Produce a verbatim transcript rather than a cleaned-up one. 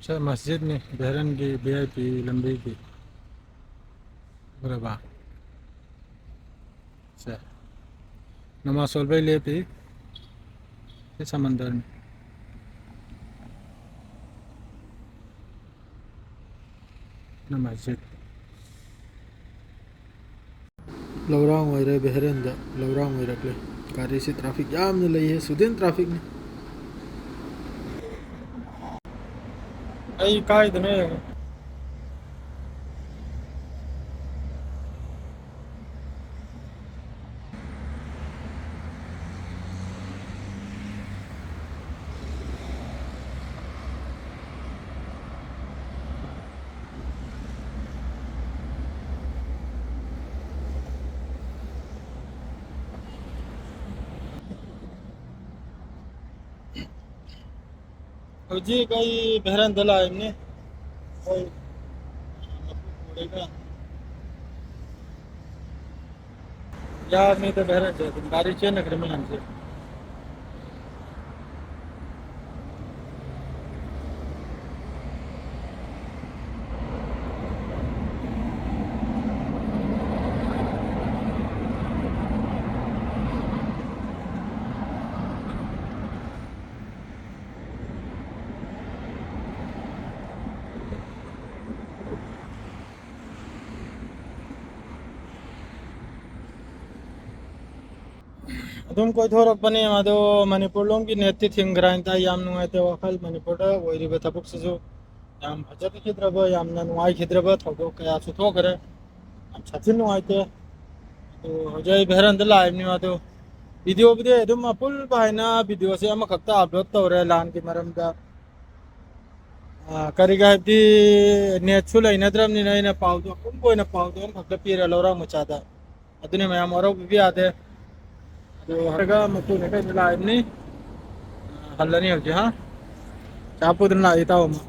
Say ꯃꯁꯖꯤꯗꯅꯤ, ꯕꯦꯍꯔꯟꯒꯤ V I P ꯂꯝꯕꯤꯒꯤ꯫ ꯎꯔꯕ? ꯁꯦ꯫ ꯅꯃꯥꯖ ꯁꯣꯜꯕꯩ ꯂꯦꯞꯄꯤ꯫ ꯁꯤ ꯁꯃꯟꯗꯔꯅꯤ꯫ ꯅꯃꯥꯖ ꯃꯁꯖꯤꯗ꯫ ꯂꯧꯔꯥꯡ ꯑꯣꯏꯔꯦ, ꯕꯦꯍꯔꯦꯟꯗ ꯂꯧꯔꯥꯡ ꯑꯣꯏꯔꯛꯂꯦ꯫ ꯒꯥꯔꯤꯁꯤ ꯇ꯭ꯔꯥꯐꯤꯛ ꯌꯥꯝꯅ ꯂꯩꯌꯦ, ꯁꯨꯗꯦꯟ ꯇ꯭ꯔꯥꯐꯤꯛꯅꯤ꯫ ꯑꯩ ꯀꯥꯏꯗꯅꯣ ꯌꯦꯡꯉꯣ꯫ ꯍꯧꯖꯤꯛ ꯑꯩ ꯚꯦꯔꯥꯟꯗ ꯂꯥꯛꯏꯕꯅꯤ꯫ ꯍꯣꯏ꯫ ꯌꯥꯔꯅꯤꯗ ꯚꯦꯔꯥꯟꯗ ꯑꯗꯨꯝ ꯒꯥꯔꯤ ꯆꯦꯟꯅꯈ꯭ꯔꯦ ꯃꯌꯥꯝꯁꯦ꯫ ꯑꯗꯨꯝ ꯀꯣꯏꯊꯣꯔꯛꯄꯅꯦ, ꯑꯗꯣ ꯃꯅꯤꯄꯨꯔ ꯂꯣꯝꯒꯤ ꯅꯦꯠꯇꯤ ꯊꯤꯡꯈ꯭ꯔꯦ ꯍꯥꯏꯅ ꯇꯥꯏ꯫ ꯌꯥꯝ ꯅꯨꯡꯉꯥꯏꯇꯦ ꯋꯥꯈꯜ, ꯃꯅꯤꯄꯨꯔꯗ ꯑꯣꯏꯔꯤꯕ ꯊꯕꯛꯁꯤꯁꯨ ꯌꯥꯝ ꯐꯖꯈꯤꯗ꯭ꯔꯕ, ꯌꯥꯝꯅ ꯅꯨꯡꯉꯥꯏꯈꯤꯗ꯭ꯔꯕ ꯊꯧꯗꯣꯛ ꯀꯌꯥꯁꯨ ꯊꯣꯛꯈ꯭ꯔꯦ꯫ ꯌꯥꯝ ꯁꯥꯊꯤ ꯅꯨꯡꯉꯥꯏꯇꯦ꯫ ꯑꯗꯨ ꯍꯧꯖꯤꯛ ꯑꯩ ꯚꯦꯔꯟꯗ ꯂꯥꯛꯏꯕꯅꯤ꯫ ꯑꯗꯨ ꯚꯤꯗꯤꯑꯣꯕꯨꯗꯤ ꯑꯗꯨꯝ ꯑꯄꯨꯟꯕ ꯍꯥꯏꯅ ꯚꯤꯗꯤꯑꯣꯁꯦ ꯑꯃꯈꯛꯇ ꯑꯞꯂꯣꯗ ꯇꯧꯔꯦ ꯂꯥꯟꯒꯤ ꯃꯔꯝꯗ꯫ ꯑ, ꯀꯔꯤꯒꯤ ꯍꯥꯏꯕꯗꯤ ꯅꯦꯠꯁꯨ ꯂꯩꯅꯗ꯭ꯔꯕꯅꯤꯅ ꯑꯩꯅ ꯄꯥꯎꯗꯣ ꯑꯄꯨꯟꯕ ꯑꯣꯏꯅ ꯄꯥꯎꯗꯣ ꯑꯃꯈꯛꯇ ꯄꯤꯔꯦ ꯂꯧꯔꯥꯡ ꯃꯆꯥꯗ꯫ ꯑꯗꯨꯅ ꯃꯌꯥꯝ ꯋꯥꯔꯧꯕꯤꯕ ꯌꯥꯗꯦ꯫ ꯑꯗꯨ ꯍꯥꯏꯔꯒ ꯃꯄꯨꯅ ꯀꯩꯅꯣ ꯂꯥꯛꯏꯕꯅꯤ꯫ ꯍꯜꯂꯅꯤ ꯍꯧꯖꯤꯛ, ꯍꯥ? ꯆꯥ ꯄꯨꯗꯅ ꯂꯥꯛꯏ ꯏꯇꯥꯎ ꯑꯃ꯫